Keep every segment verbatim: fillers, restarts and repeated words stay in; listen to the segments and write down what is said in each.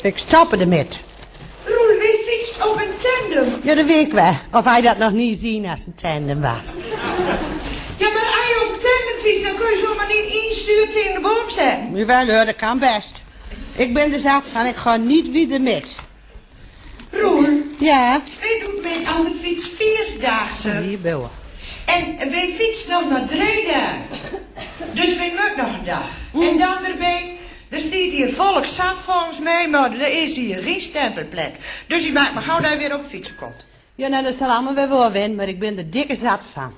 Ik stop dermit. Roel, wy fytst op in tandem. Ja, dat wit ik wol. Of hy dat noch nea sjoen as in tandem was. Ja, mar as je op in tandem fytst, dan kinst sa mar neet ien stuur tsjin de boom setten. Jawel, huor, dat kan best. Ik bin der zat fan, ik gaon neet wiejer mit. Roel? Ja? Wy doon mei an de fyts vierdaagse. Hie, Belle. En wy fytse noch mar dree daag. Dus wy moatte noch in daag. Mm. En dan derbij, der stiet hie volk zat folgens mei, mar der is hie gein stempelplek. Dus ik maak mar gau dat hie wer op de fyts komt. Ja, no, dat zal allemaol wer wol wennen, mar ik bin der dikke zat fan.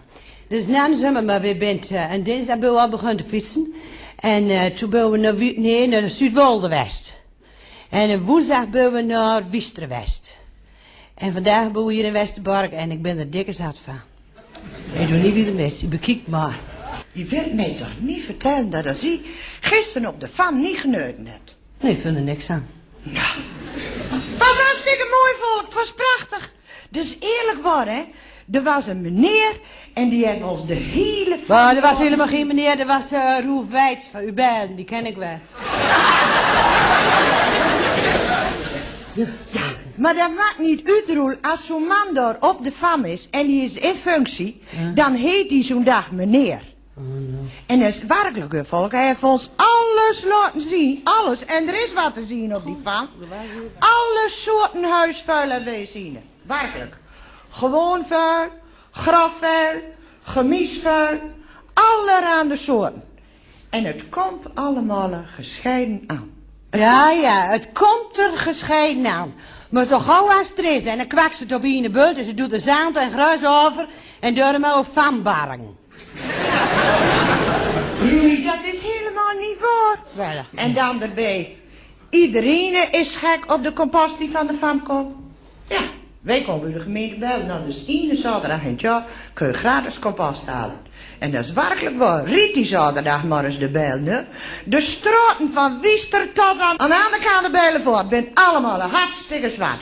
Dus no, zommer mar, wy binne, eh, en dinsdaag binne wy al begûn te fytsen. En, eh, doe binne wy no wie-, nee, no Zuidwolde west. En, eh, woensdaag binne wy no Wister west. En vandaag binne wy hie in Westerbork en ik bin der dikke zat fan. Ik doon neet wiejer mit, ik bekiek mar. Jie wilt mei toch neet fertelle dat as jie gister op de fam neet geneute hat? Nee, ik vin der niks aan. No. Was hartstikke moai, volk. 't Was prachtig. Dus eerlik wor, hè. Der was in meneer en die hat ons de hiele fam... Bah, der was hielemaol gein meneer, der was, eh, Roel Weits van Ubelden, die ken ik wol. Ja, mar dat maakt neet oet, Roel. As zoe'n man dao op de fam is en die is in functie, ja, dan heet die zoe'n daag meneer. Oh, no. En dat is werkelijk, hè, volk. Hij heeft ons alles laten zien. Alles. En er is wat te zien op die fam. Alle soorten huisvuil hebben wij zien. Werkelijk. Gewoon vuil, grof vuil, gemiesvuil. Allerhande soorten. En het komt allemaal gescheiden aan. Ja, ja, het komt er gescheiden aan. Maar zo gauw als er is, en dan kwakt ze het op in de bult, en ze doet de zand en gruis over, en daarom ook van bargen. Roel, dat is helemaal niet waar. Wel. En dan daarbij, iedereen is gek op de compost die van de fam komt. Ja, wij komen bij de gemeente Bellen. Dan is iedere zaterdag in het jaar kun je gratis compost halen. En dat is werkelijk waar. Riet die zaterdag maar eens de Bellen, hè. De straten van Wiester tot aan, aan de andere kant de Bellenvoort zijn allemaal hartstikke zwart.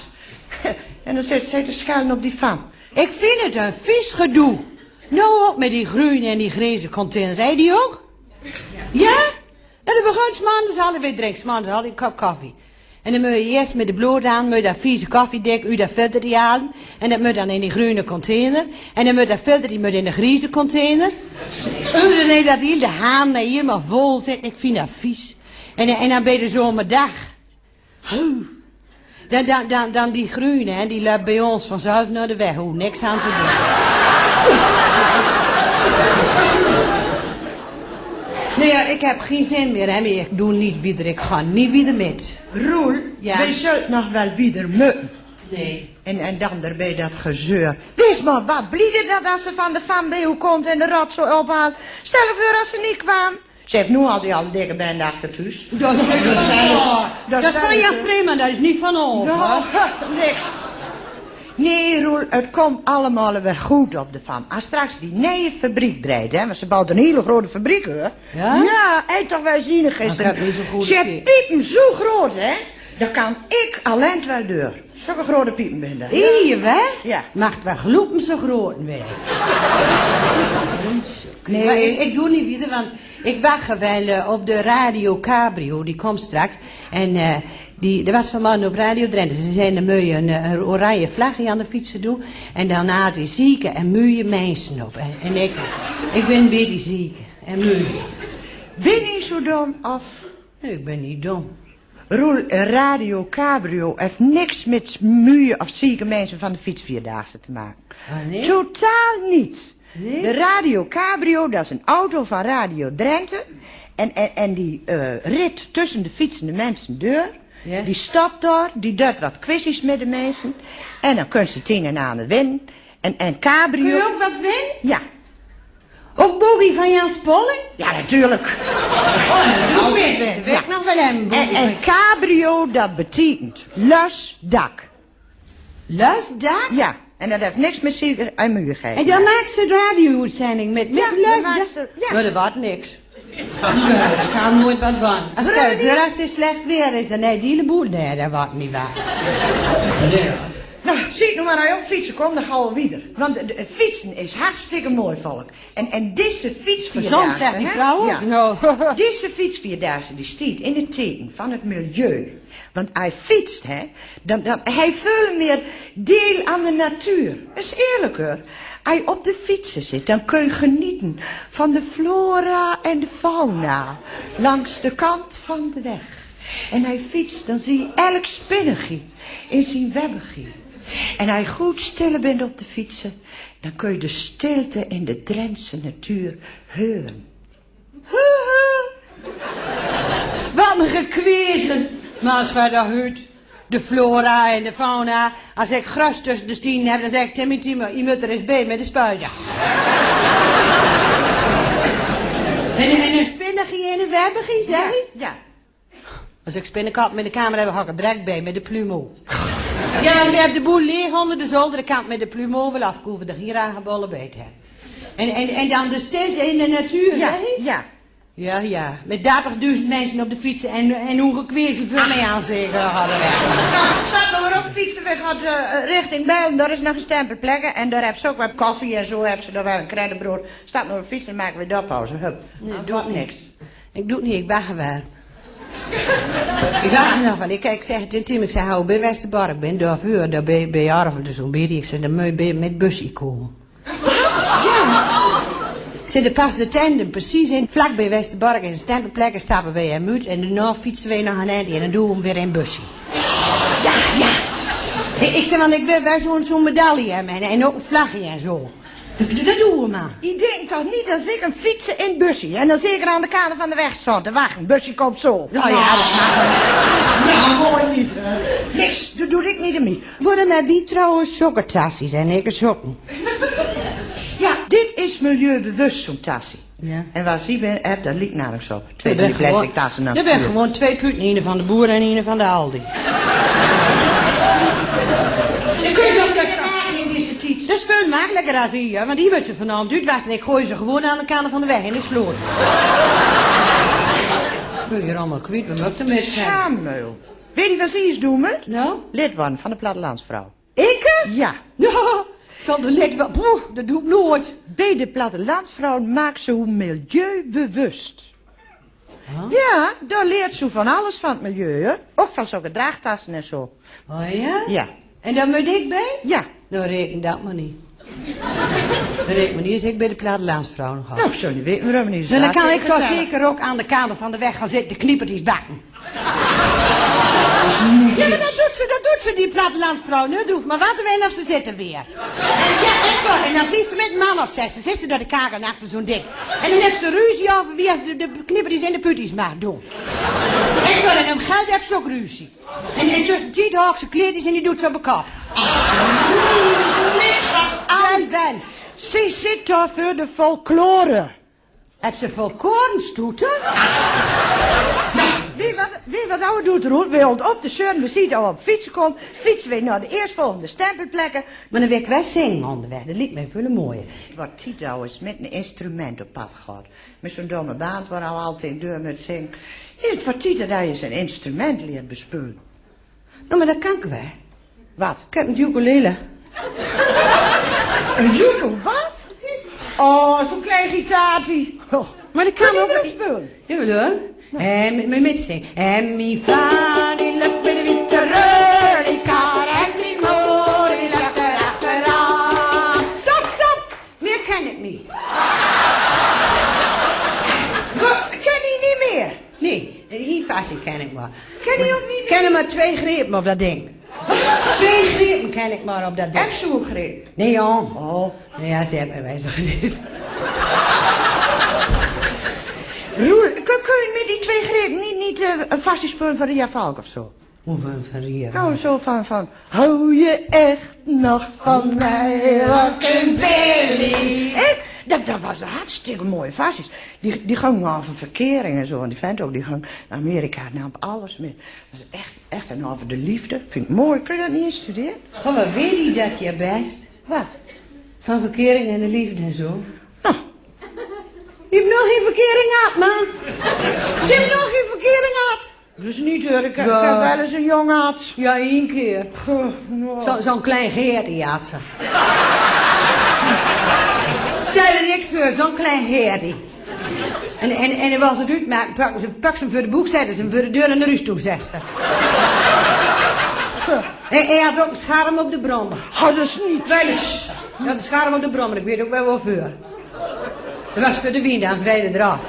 En dan zit zij te schellen op die fam. Ik vind het een vies gedoe. Nou, ook met die groene en die grijze containers. Zei die ook? Ja? En dan begint 's morgens al, we drinken 's morgens al een kop koffie. En dan moet je eerst met de bloot aan, moet je dat vieze koffiedek uit dat filtertje halen. En dat moet dan in die groene container. En dan moet dat filtertje moet in de grijze container. En dan is dat heel de haan helemaal vol zitten. Ik vind dat vies. En, en dan bij de zomerdag. Huh. Dan, dan, dan, dan die groene, hè, die loopt bij ons vanzelf naar de weg. Hoeft niks aan te doen. Nee, ja, ik heb geen zin meer, hè, maar ik doe niet wiejer, ik ga niet wiejer mit. Roel, ja, wij zullen nog wel wiejer moeten. Nee. En, en dan daarbij dat gezeur. Wees maar wat blieder dat als ze van de fam bij u komt en de rotzooi ophaalt. Stel je voor als ze niet kwam. Ze heeft nu al die, al dikke band achter thuis. Dat is niks van ons. Dat is van Jan Vreeman, dat is niet van ons, hoor. Niks. Nee, Roel, het komt allemaal weer goed op de fam. Als straks die nieuwe fabriek draait, hè, want ze bouwt een hele grote fabriek, hoor. Ja? Ja, hij toch wel zien gisteren. Ze piepen zo groot, hè. Daar kan ik alleen wel door. Zulke grote piepen binnen. Hie, hè? Ja. Mag wel gelopen zo groot weer. Nee. Maar ik, ik doe niet wiejer, want ik wacht wel, eh, op de Radio Cabrio, die komt straks. En, eh, die, er was vanmorgen op Radio Drenthe. Ze zijn een mooie, een, eh, een oranje vlagje aan de fiets te doen. En dan haalt hij zieke en moeie mensen op. En, en ik, ik ben een beetje ziek en moe. Ben je zo dom of? Nee, ik ben niet dom. Roel, Radio Cabrio heeft niks met moeie of zieke mensen van de fietsvierdaagse te maken. Ah, nee? Totaal niet. Nee? De Radio Cabrio, dat is een auto van Radio Drenthe. En, en, en die, eh, rit tussen de fietsende mensen door. Ja. Die stopt daar, die doet wat quizjes met de mensen. En dan kunnen ze tien en aan de win. En, en cabrio. Kun je ook wat winnen? Ja. Ook boogie van Jan Spolling? Ja, natuurlijk. Oh, dat doe ik. Altijd winnen. Weet ik nog wel een boogie. En, en van cabrio, dat betekent los dak. Los dak? Ja, en dat heeft niks met zieke en moeie te maken. En dan maakt ze radio-uitzending met, met los dak? Ja, dan maakt ze, ja. Maar dat wordt niks. Nee, dat kan nooit wat worden. Als ze, als het slecht weer is, dan nee, die hele boel, nee, dat wordt niet waar. Nee. Nou, zie ik nog maar aan jou fietsen, kom, dan gaan we verder. Want de, de, fietsen is hartstikke mooi, volk. En, en deze fietsvierdaagse, hè? Gezond, zegt die vrouw ook. Ja. Nou. Deze fietsvierdaagse, die stiet in het teken van het milieu. Want hij fietst, hè, dan, dan hij veel meer deel aan de natuur. Is eerlijk, hoor. Hij op de fietsen zit, dan kun je genieten van de flora en de fauna langs de kant van de weg. En hij fietst, dan zie je elk spinnegie in zijn webbegie. En hij goed stil bent op de fietsen, dan kun je de stilte in de Drentse natuur huren. Huhu. Wat een gekwezel. Maar als wij dat huurt, de flora en de fauna, als ik gras tussen de stienen heb, dan zeg ik tegen mijn team: "Je moet er eens bij met de spuiter." En, en een spinnegie en een webbegie, zeg ik? Ja. Als ik spinnekop met de camera heb, ga ik er direct bij met de plumeau. Ja, en we hebben de boel leeg onder de zolder, ik kan het met de plumeau wel afkoven, dat ik hier aan gebolle bij het heb. En, en, en dan de stilte in de natuur, ja, zeg ik? Ja. Ja, ja. Met dertigduizend mensen op de fietsen en, en hoe gekwezel voor mij aan zeker hadden we. Staat nog maar op fietsen, we gaan, eh, richting Bijlen, daar is nog een stempelplek en daar hebben ze ook wat koffie en zo, hebben ze daar wel een krentenbrood. Staat nog op fietsen, dan maken we daar pauze. Hup. Nee, doe ik niet. Niks. Ik doe het niet, ik wacht wel. Ik wacht nog wel. Ik, ik zeg het tegen Tim, ik zeg: "Hou bij Westerbork, ben daar voor, daar bij, bij Arvel, dus zo'n beetje." Ik zeg: "Dan moet je bij, met busje komen." Wat? Ja. Ik zeg: "Er past de tandem precies in, vlak bij Westerbork is een stempelplek, stappen wij hem uit en daarna fietsen wij nog een eind en dan doen we hem weer in busje." Ja, ja. Ik, ik zeg: "Want ik wil wel zo'n, zo'n medaille hebben en, en ook een vlagje en zo." Dat doen we maar. Ik denk toch niet dat ik een fietsen in busje en dan zeker aan de kant van de weg stond te wachten. Busje komt zo. Nou ja, dat mag wel. Ja, mooi niet, hè. Niks, dat doe ik niet aan mee. Worden er bij trouwens zulke tassies en ik zulke. Ja, dit is milieubewust, zo'n tassie. Ja. En waar zie ben, heb, daar ligt namelijk zo. Twee van die plastic tassen naast. Er ben gewoon twee puten, een van de boer en een van de Aldi. Ik kun ze ook maken in deze tijd. Dat is veel makkelijker als hier, want hier wordt ze vanavond uitwassen. Ik gooi ze gewoon aan de kant van de weg in de sloot. Ik ben hier allemaal kwijt, we moeten met zijn. Samuel, weet je wat ze eens doen moet? Nou? Lid worden van de plattelandsvrouw. Ik? Ja. Ja, zal de lid wel, poeh, dat doe ik nooit. Bij de plattelandsvrouw maakt ze hoe milieubewust. Huh? Ja, daar leert ze van alles van het milieu, hè. Ook van zo'n gedragtassen en zo. Oh ja? Ja. En daar moet ik bij? Ja. Nou, reken dat maar niet. Reken maar niet, als ik bij de plattelandsvrouw nog had. Nou, zo niet weten we niet. Dan kan ik toch zeker ook aan de kant van de weg gaan zitten, de kniepertjes bakken. Ja, maar dat doet ze, dat doet ze, die plattelandsvrouw. Nu hoeft maar wat te winnen of ze zitten weer. En, ja, echt waar. En dat liefst met een man of zes. Dan zit ze door de kakel achter zo'n ding. En dan heeft ze ruzie over wie als de, de knippers en de putties mag doen. Echt waar, en om geld heeft ze ook ruzie. En, en tussen die Haagse kleedjes en die doet ze op de kop. Wel, wel. Ze zit daar voor de folklore. Heb ze volkoren stoeten? Wie wat, wie wat ouwe doet, Roel? We hond op de zon, we zien dat we op fietsen komen. Fietsen we naar de eerstvolgende stempelplekken. Maar dan wil ik wel zingen onderweg. Dat lijkt mij veel mooier. Het wordt tijd dat we eens met een instrument op pad gaan. Met zo'n domme band waar we altijd door met zingen. Het wordt tijd dat je eens een instrument leert bespelen. Nou, maar dat kan ik wel. Wat? Ik heb een ukulele. Een ukulele? Wat? Oh, zo'n klein gitaartje. Oh. Maar ik kan ook wel spelen. Jawel, hoor. En met, met, met zingen. En mi fa di lak met de witte reulie kar. En mi mo di lak erachteraan. Stop, stop. Meer ken ik niet. Wat, ken je niet meer? Nee, één versie ken ik maar. Ken je ook niet meer? Ik ken maar twee grepen op dat ding. Twee grepen ken ik maar op dat ding. Heb ze ook grepen? Nee, jong. Oh. Nee, ja, ze hebben wijze grepen. Roel, kun, kun je met die twee grepen niet, niet, eh, een versie spelen van Ria Valk of zo? Hoe van, van Ria? Nou, zo van, van: hou je echt nog van mij, rockabilly? Hè? Dat, dat was een hartstikke mooie versies. Die, die gingen over verkering en zo. En die vent ook, die ging naar Amerika, nam alles mee. Dat is echt, echt een over de liefde. Vind ik mooi. Kun je dat niet instuderen? Goh, wat weet die dat, je best? Wat? Van verkering en de liefde en zo. Nou. Je hebt nog geen verkering gehad, man. Ze hebben nog geen verkering gehad. Dat is niet, hoor. Ik, ik Ja. heb wel eens een jong gehad. Ja, één keer. Huh, nou. Zo, zo'n klein geertje had ze. Stel je niks voor, zo'n klein geertje. En, en, en dan was het uitmaken, pak ze, pak ze hem voor de boeg, zette ze hem voor de deur en de rust toe, zegt ze. En hij had ook een scherm op de brommer. Had is niet. Wel eens. Hij had een scherm op de brommer, ik weet ook wel waarvoor. Dat was voor de wind, anders rijden eraf.